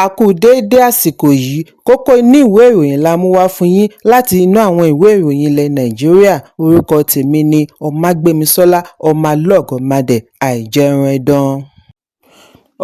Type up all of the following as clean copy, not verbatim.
A kú déédé àsìkò yìí. Kókó inú ìwé ìròyìn la mú wá fún yín láti inú àwọn ìwé ìròyìn ilẹ̀ Nàìjíríà. Orúkọ tèmi ni Ọmágbémisọ́lá ọmọlọ́gọ̀mádẹ àìjẹun ẹ̀dán.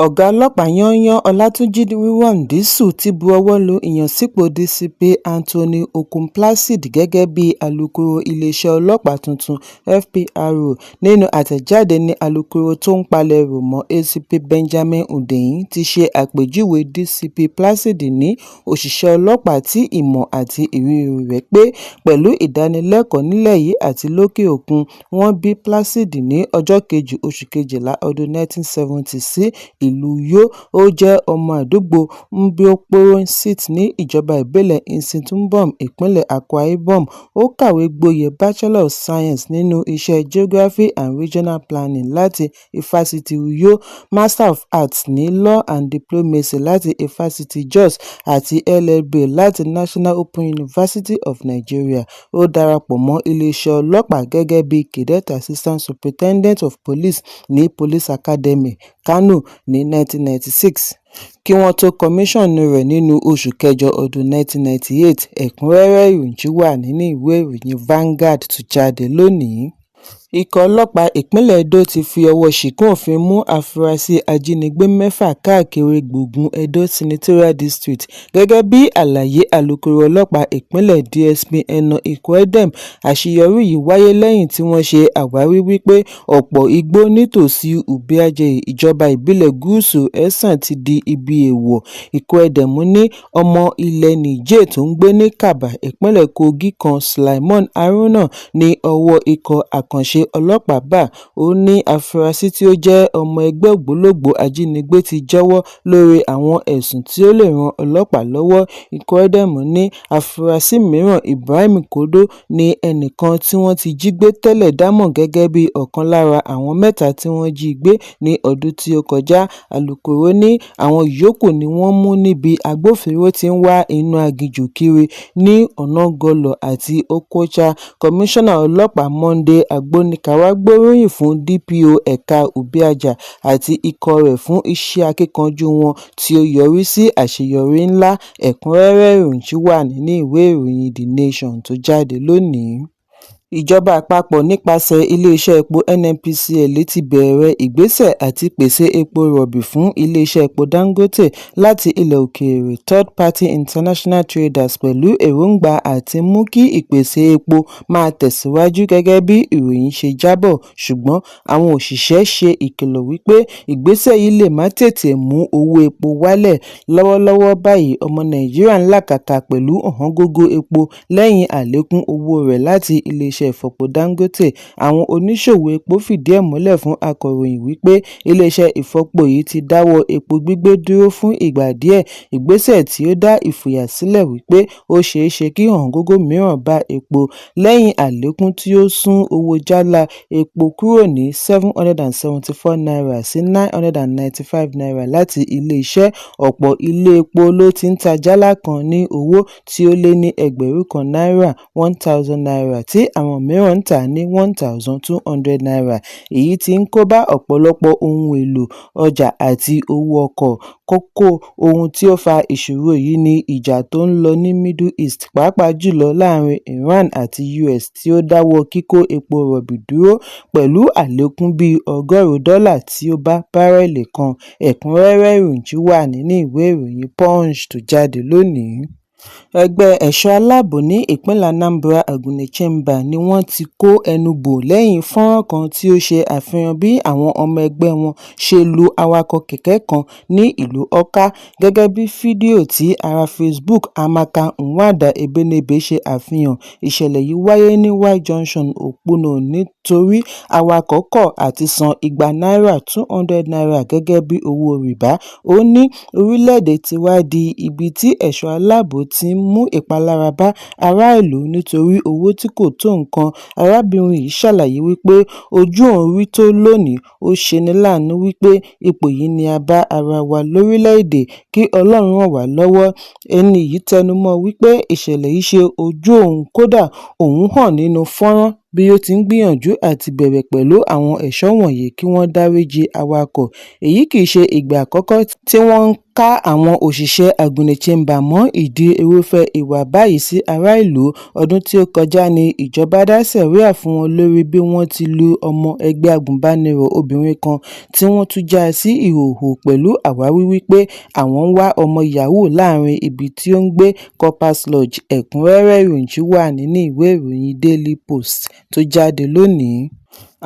Ọ̀gá ọlọ́pàá yán-yan Ọlátúnjì Rilwan Dísù ti bu ọwọ́ lu ìyànsípò DCP Anthony Okon Placid gẹ́gẹ́ bíi alūkkóró iléeṣẹ́ ọlọ́pàá tuntun FPRO. Nínú àtẹ̀jáde ní alūkkóró tó ń palẹ̀rọ̀ mọ́ ACP Benjamin Hundeyin ti ṣe àpèjúwe DCP Placid ní òṣìṣẹ́ ọlọ́pàá tí ìmọ̀ àti ìrírí rẹ̀ pé pẹ̀lú ìdánilẹ́kọ̀ọ́ nílẹ̀ yìí àti lókè òkun. Wọ́n bí Placid ní ọjọ́ kejì oṣù kejìlá ọdún 1970 sí ìlú Uyo. Ó jẹ́ ọmọ àdúgbò Mbiokporo Nsit ní ìjọba ìbílẹ̀ Nsit Ubium, ìpínlẹ̀ Akwa Ibom. Ó kàwé gboyè Bachelor of Science nínú iṣẹ́ Geography and Regional Planning láti Ifásitì Uyo, Master of Arts ní Law and Diplomacy láti Ifásitì Jos àti LLB láti National Open University of Nigeria. Ó darapọ̀ mọ́ iléeṣẹ́ ọlọ́pàá gẹ́gẹ́ bí Cadet Assistant Superintendent of Police ní Police Academy, Kano ní 1996 kí wọ́n tó kọmíṣọ́ọ̀nù rẹ̀ nínú oṣù kẹjọ ọdún 1998. Ẹ̀kúnrẹ́rẹ́ ìròyìn wà nínú ìwé ìròyìn Vanguard tó jáde lónìí. Ikọ̀ ọlọ́pàá ìpínlẹ̀ Edo ti fi ọwọ́ ṣìnkún òfin mú àfúrásì ajínigbé mẹ́fà káàkiri gbùngbùn Edo Senatorial District, gẹ́gẹ́ bí àlàyé alūkkóró ọlọ́pàá ìpínlẹ̀ DSP Enoch Ikwuedem. Àṣeyọrí yìí wáyé lẹ́yìn tí wọ́n ṣe àwárí wípé ọ̀pọ̀ igbó nítòsí Ubiaja, ìjọba ìbílẹ̀ Gúúsù Esan ti di ibi èèwọ̀. Ikwuedem ní ọmọ ilẹ̀ Niger tó ń gbé ní Kabba, ìpínlẹ̀ Kogi kan, Sulaimon Haruna, ní ọwọ́ ikọ̀ àkànṣe ọlọ́pàá bá. Ó ní àfúrásì tí ó jẹ́ ọmọ ẹgbẹ́ ògbólógbòó ajínigbé ti jẹ́wọ́ lórí àwọn ẹ̀sùn tí ó lè ran ọlọ́pàá lọ́wọ́. Ikwuedem ní àfúrásì mìíràn, Ibrahim Kodo, ní ẹnìkan tí wọ́n ti jí gbé tẹ́lẹ̀ dámọ̀ gẹ́gẹ́ bí ọ̀kan lára àwọn mẹ́ta tí wọ́n jí gbé ní ọdún tí ó kọjá. Alūkkóró ní àwọn yòókù ni wọ́n mú níbi agbófinró tí ń wá inú aginjù kiri ní Onangolo àti Okocha. Kọmíṣánná ọlọ́pàá Monday Agbonika gbóríyìn fún DPO ẹ̀ka Ubiaja àti ikọ̀ rẹ̀ fún iṣẹ́ akíkanjú wọn tí ó yọrí sí àṣeyọrí ńlá. Ẹ̀kúnrẹ́rẹ́ ìròyìn wà nínú ìwé ìròyìn The Nation tó jáde lónìí. Ìjọba àpapọ̀ nípasẹ̀ iléeṣẹ́ epo NNPCL ti bẹ̀rẹ̀ ìgbésẹ̀ àti pèsè epo rọ̀bì fún iléeṣẹ́ epo Dangote láti ilẹ̀ òkèèrè third party international traders pẹ̀lú èròǹgbà àti mú kí ìpèsè epo máa tẹ̀síwájú gẹ́gẹ́ bí ìròyìn ṣe jábọ̀. Ṣùgbọ́n àwọn òṣìṣẹ́ ṣe ìkìlọ̀ wípé ìgbésẹ̀ yìí lè má tètè mú owó epo wálẹ̀. Lọ́wọ́lọ́wọ́ báyìí, ọmọ Nàìjíríà ń làkàkà pẹ̀lú ọ̀wọ́ngógó epo lẹ́yìn àlékún owó rẹ̀ láti iléeṣẹ́ ìfọpo Dangote. Àwọn oníṣòwò epo fìdí ẹ̀ múlẹ̀ fún akọ̀ròyìn wípé iléeṣẹ́ ìfọpo yìí ti dáwọ́ epo gbígbé dúró fún ìgbà díẹ̀, ìgbésẹ̀ tí ó dá ìfòyà sílẹ̀ wípé ó ṣeéṣe kí ọ̀wọ́ngógó mìíràn bá epo lẹ́yìn àlékún tí ó sún owó jálá epo kúrò ní ₦774 sí ₦995 láti iléeṣẹ́. Ọ̀pọ̀ ilé epo ló ti ń ta jálá kan ní owó tí ó lé ní ẹgbẹ̀rún kan náírà ₦1,000 tí àwọn mìíràn ń tà á ní ₦1,200. Èyí tí ń kó bá ọ̀pọ̀lọpọ̀ ohun èlò, ọjà àti owó ọkọ̀. Kókó ohun tí ó fa ìṣòro yìí ni ìjà tó ń lọ ní Middle East, pàápàá jùlọ láàrin Iran àti US tí ó dáwọ́ kíkó epo rọ̀bì dúró pẹ̀lú àlékún bíi $100 tí ó bá bárẹ́ẹ̀lì kan. Ẹ̀kúnrẹ́rẹ́ ìròyìn wà nínú ìwé ìròyìn Punch tó jáde lónìí. Ẹgbẹ́ ẹ̀ṣọ́ aláàbò ní ìpínlẹ̀ Anambra, Agunechemba ni wọ́n ti kó ẹnu bò lẹ́yìn fọ́nrán kan tí ó ṣe àfihàn bí àwọn ọmọ ẹgbẹ́ wọn ṣe lu awakọ̀ kẹ̀kẹ́ kan ní ìlú Awka. Gẹ́gẹ́ bí fídíò tí ará Facebook Amaka Nwada Ebenebe ṣe àfihàn, ìṣẹ̀lẹ̀ yìí wáyé ní Y Junction, Okpuno nítorí awakọ̀ kọ̀ àti san igba náírà ₦200 gẹ́gẹ́ bí owó rìbá. Ó ní orílẹ̀-èdè ti wá di ibi tí ẹ̀ṣọ́ aláàbò ti ń mú ìpalára bá ará ìlú nítorí owó tí kò tó nǹkan. Arábìnrin yìí ṣàlàyé wípé ojú òun rí tó lónìí, ó ṣeni láàánú wípé ipò yìí ni a bá ara wa lórílẹ̀-èdè, kí Ọlọ́run ràn wá lọ́wọ́. Ẹni yìí tẹnumọ́ wípé ìṣẹ̀lẹ̀ yìí ṣe ojú òun, kódà òun hàn nínú fọ́nrán bí ó ti ń gbìyànjú àti bẹ̀bẹ̀ pẹ̀lú àwọn ẹ̀ṣọ́ wọ̀nyí kí wọ́n dáríji awakọ̀. Èyí kì í ṣe ìgbà àkọ́kọ́ tí wọ́n ń ká àwọn òṣìṣẹ́ agunléchemba mọ́ ìdí irúfẹ́ ìwà báyìí sí aráàlú. Ọdún tí ó kọjá ní ìjọba dá síríà fún wọn lórí bí wọ́n ti lu ọmọ ẹgbẹ́ agùnbánirò obìnrin kan tí wọ́n tú já sí ìhòhò pẹ̀lú àwáwí wípé àwọn ń wá ọmọ yahoo láàrin ibi tí ó ń gbé, Corpers Lodge. Ẹ̀kúnrẹ́rẹ́ ìròyìn wà nínú ìwé ìròyìn Daily Post tó jáde lónìí.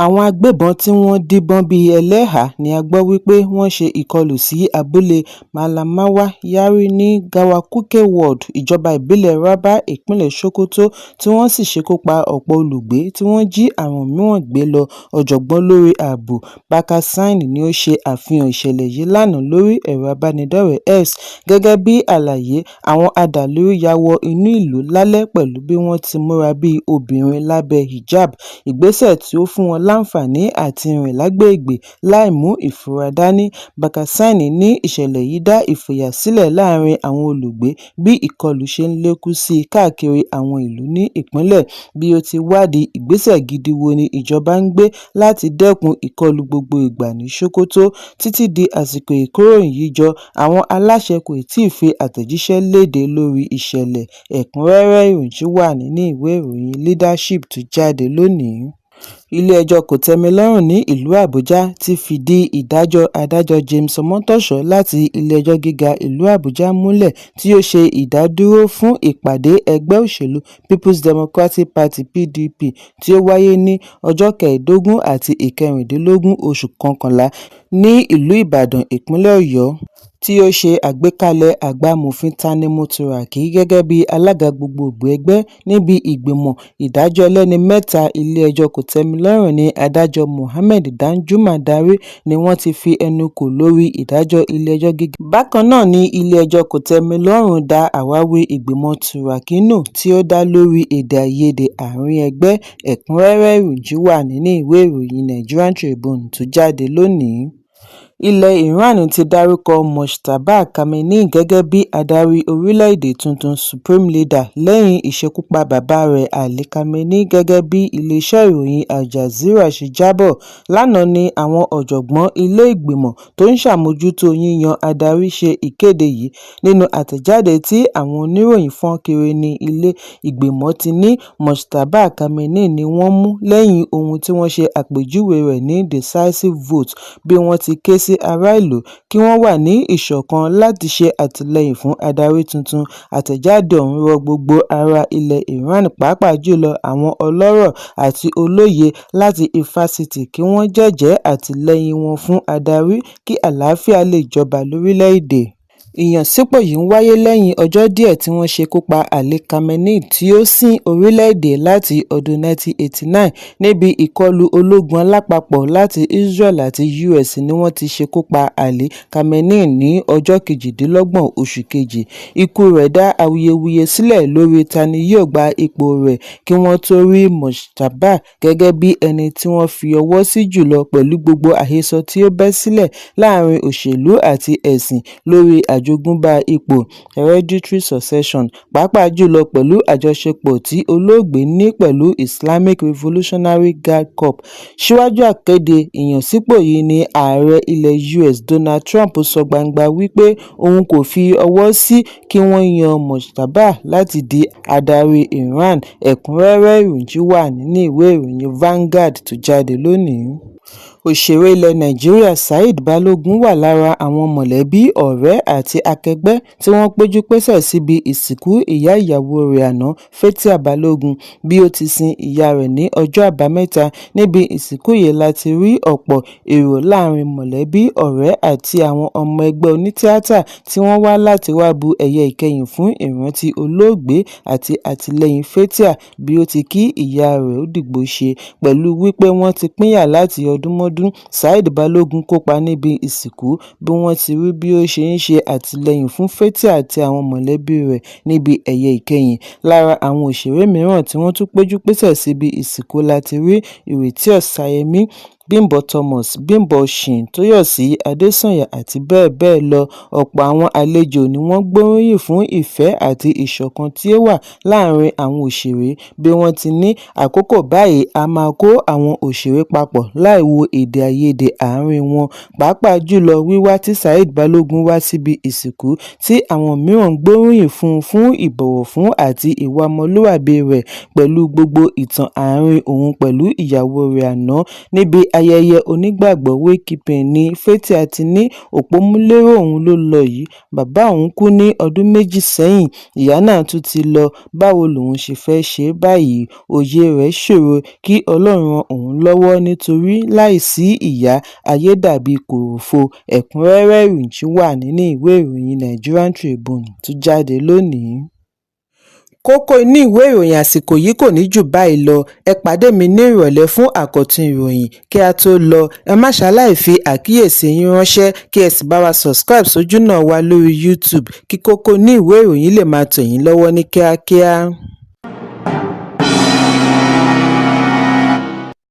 Àwọn agbébọn tí wọ́n díbọ́n bíi ẹlẹ́hàá ni a gbọ́ wípé wọ́n ṣe ìkọlù sí abúlé Mallamawa Yari ní Gawakuke Ward, ìjọba ìbílẹ̀ Rabah, ìpínlẹ̀ Sokoto, tí wọ́n sì ṣekú pa ọ̀pọ̀ olùgbé tí wọ́n jí àwọn mìíràn gbé lọ. Ọ̀jọ̀gbọ́n lórí ààbò Bashir Sani ni ó ṣe àfihàn ìṣẹ̀lẹ̀ yìí lánàá lórí ẹ̀rọ ìbánidọ́rẹ̀ẹ́ X. Gẹ́gẹ́ bí àlàyé, àwọn adàlúrú ya wọ inú ìlú lálẹ́ pẹ̀lú bí wọ́n ti múra bí obìnrin lábẹ́ hijab, ìgbésẹ̀ tí ó fún wọn láǹfààní àti rìn lágbègbè láì mú ìfura dání. Bashir Sani ní ìṣẹ̀lẹ̀ yìí dá ìfòyà sílẹ̀ láàrin àwọn olùgbé bí ìkọlù ṣe ń lékún sí i káàkiri àwọn ìlú ní ìpínlẹ̀. Bí ó ti wádìí ìgbésẹ̀ gidi wo ni ìjọba ń gbé láti dẹ́kun ìkọlù gbogbo ìgbà ní Sokoto. Títí di àsìkò ìkóròyìnjọ, àwọn aláṣẹ kò tíì fi àtẹ̀jíṣẹ́ léde lórí ìṣẹ̀lẹ̀. Ẹ̀kúnrẹ́rẹ́ ìròyìn wà nínú ìwé ìròyìn Leadership tó jáde lónìí. Ilé-ẹjọ́ Kòtẹ́milọ́rùn ní ìlú Àbújá ti fìdí ìdájọ́ Adájọ́ James Omotosho láti Ilé-ẹjọ́ Gíga ìlú Àbújá múlẹ̀ tí ó ṣe ìdádúró fún ìpàdé ẹgbẹ́ òṣèlú Peoples Democratic Party (PDP) tí ó wáyé ní ọjọ́ kẹẹ̀ẹ́dógún àti ìkẹrìndínlógún oṣù kọkànlá ní ìlú Ìbàdàn, ìpínlẹ̀ Ọ̀yọ́, tí ó ṣe àgbékalẹ̀ àgbà Amòfin Tanimu Turaki gẹ́gẹ́ bí alága gbogboògbò ẹgbẹ́. Níbi ìgbìmọ̀ ìdájọ́ ẹlẹ́ni mẹ́ta ilé-ẹjọ́ Kòtẹ́milọ́rùn ní Adájọ́ Mohammed Danjuma darí ni wọ́n ti fi ẹnu kò lórí ìdájọ́ ilé-ẹjọ́ gíga. Bákan náà ni ilé-ẹjọ́ Kòtẹ́milọ́rùn da àwáwí ìgbìmọ̀ Turaki nù tí ó dá lórí èdè-àìyedè àárín ẹgbẹ́. Ẹ̀kúnrẹ́rẹ́ ìròyìn wà nínú ìwé ìròyìn Nigerian Tribune tó jáde lónìí. Ilẹ̀ Iran ti dárúkọ Mojtaba Khamenei gẹ́gẹ́ bí adarí orílẹ̀-èdè tuntun Supreme Leader lẹ́yìn ìṣekúpa bàbá rẹ̀ Ali Khamenei, gẹ́gẹ́ bí ilé-iṣẹ́ ìròyìn Al Jazeera ṣe jábọ̀. Lánàá ni àwọn ọ̀jọ̀gbọ́n ilé ìgbìmọ̀ tó ń ṣàmójútó yíyan adarí ṣe ìkéde yìí. Nínú àtẹ̀jáde tí àwọn oníròyìn fọ́n kiri ní ilé ìgbìmọ̀ ti ní Mojtaba Khamenei ni wọ́n mú lẹ́yìn ohun tí wọ́n ṣe àpèjúwe rẹ̀ ní "decisive vote" bí wọ́n ti ké sí ará ìlú kí wọ́n wà ní ìṣọ̀kan láti ṣe àtìlẹ́yìn fún adarí tuntun. Àtẹ̀jáde ọ̀hún rọ gbogbo ará ilẹ̀ Iran, pàápàá jùlọ àwọn ọlọ́rọ̀ àti olóyè láti ifásitì, kí wọ́n jẹ́jẹ̀ẹ́ àtìlẹ́yìn wọn fún adarí kí àlàáfíà lè jọba lórílẹ̀-èdè. Ìyànsípò yìí ń wáyé lẹ́yìn ọjọ́ díẹ̀ tí wọ́n ṣekú pa Ali Khamenei tí ó sin orílẹ̀-èdè láti ọdún 1989. Níbi ìkọlù ológun alápapọ̀ láti Israel àti US ni wọ́n ti ṣekú pa Ali Khamenei ní ọjọ́ kejìdínlọ́gbọ̀n oṣù kejì. Ikú rẹ̀ dá awuyewuye sílẹ̀ lórí ta ni yóò gba ipò rẹ̀ kí wọ́n tó rí Mojtaba gẹ́gẹ́ bí ẹni tí wọ́n fi ọwọ́ sí jùlọ pẹ̀lú gbogbo àhesọ tí ó bẹ́ sílẹ̀ láàrin òṣèlú àti ẹ̀sìn lórí àjogúnbá ipò hereditary succession, pàápàá jùlọ pẹ̀lú àjọṣepọ̀ tí olóògbé ní pẹ̀lú Islamic Revolutionary Guard Corps. Síwájú àkéde ìyànsípò yìí ni ààrẹ ilẹ̀ US Donald Trump sọ gbangba wípé òun kò fi ọwọ́ sí kí wọ́n yan Mojtaba láti di adarí Iran. Ẹ̀kúnrẹ́rẹ́ ìròyìn wà nínú ìwé ìròyìn Vanguard tó jáde lónìí. Òṣèré ilẹ̀ Nàìjíríà Saheed Balogun wà lára àwọn mọ̀lẹ́bí, ọ̀rẹ́ àti akẹgbẹ́ tí wọ́n péjú-pésẹ̀ síbi ìsìnkú ìyá ìyàwó rẹ̀ àná Fathia Balogun bí ó ti sin ìyá rẹ̀ ní ọjọ́ Àbámẹ́ta. Níbi ìsìnkú yìí la ti rí ọ̀pọ̀ èrò láàrin mọ̀lẹ́bí, ọ̀rẹ́ àti àwọn ọmọ ẹgbẹ́ onítìátà tí wọ́n wá láti wá bu ẹ̀yẹ ìkẹyìn fún ìrántí olóògbé àti àtìlẹ́yìn Fathia bí ó ti kí ìyá rẹ̀ ó dìgbòóṣe. Pẹ̀lú wípé wọ́n ti pínyà láti ọdúnmọ́dún, Saheed Balogun kópa níbi ìsìnkú bí wọ́n ti rí bí ó ṣe ń ṣe àtìlẹ́yìn fún Fathia àti àwọn mọ̀lẹ́bí rẹ̀ níbi ẹ̀yẹ ìkẹyìn. Lára àwọn òṣèré mìíràn tí wọ́n tún péjú-pésẹ̀ síbi ìsìnkú la ti rí Ìrètí Ọ̀sanyẹmí, Bímbọ́ Thomas, Bímbọ́ Oshin, Toyòsí Adéṣánjà àti bẹ́ẹ̀ bẹ́ẹ̀ lọ. Ọ̀pọ̀ àwọn àlejò ni wọ́n gbóríyìn fún ìfẹ́ àti ìṣọ̀kan tí ó wà láàrin àwọn òṣèré bí wọ́n ti ní àkókò báyìí á máa kó àwọn òṣèré papọ̀ láì wo èdè-àìyedè àárín wọn, pàápàá jùlọ wíwá tí Saheed Balogun wá síbi ìsìnkú tí àwọn mìíràn ń gbóríyìn fún un fún ìbọ̀wọ̀ àti ìwà ọmọlúàbí rẹ̀ pẹ̀lú gbogbo ìtàn àárín òun pẹ̀lú ìyàwó rẹ̀ àná. Níbi ayẹyẹ onígbàgbọ́ wake-keeping ní Fathia ti ní òpómúléró òun ló lọ yìí, bàbá òun kú ní ọdún 2 sẹ́yìn, ìyá náà tún ti lọ, báwo lòun ṣe fẹ́ẹ́ ṣe báyìí, òye rẹ̀ ṣòro, kí Ọlọ́run ran òun lọ́wọ́ nítorí láì sí ìyá ayé dà bíi kòròfo. Ẹ̀kúnrẹ́rẹ́ ìròyìn wà nínú ìwé ìròyìn Nigerian Tribune tó jáde lónìí. Kókó inú ìwé ìròyìn àsìkò yìí kò ní jù báyìí lọ. Ẹ pàdé mi ní ìrọ̀lẹ́ fún àkọ́tún ìròyìn. Kí a tó lọ, ẹ má ṣaláì fi àkíyèsí yín ránṣẹ́ kí ẹ sì bá wa subscribe sójúnà wa lórí YouTube kí kókó inú ìwé ìròyìn lè máa tẹ̀ yín lọ́wọ́ ní kíákíá.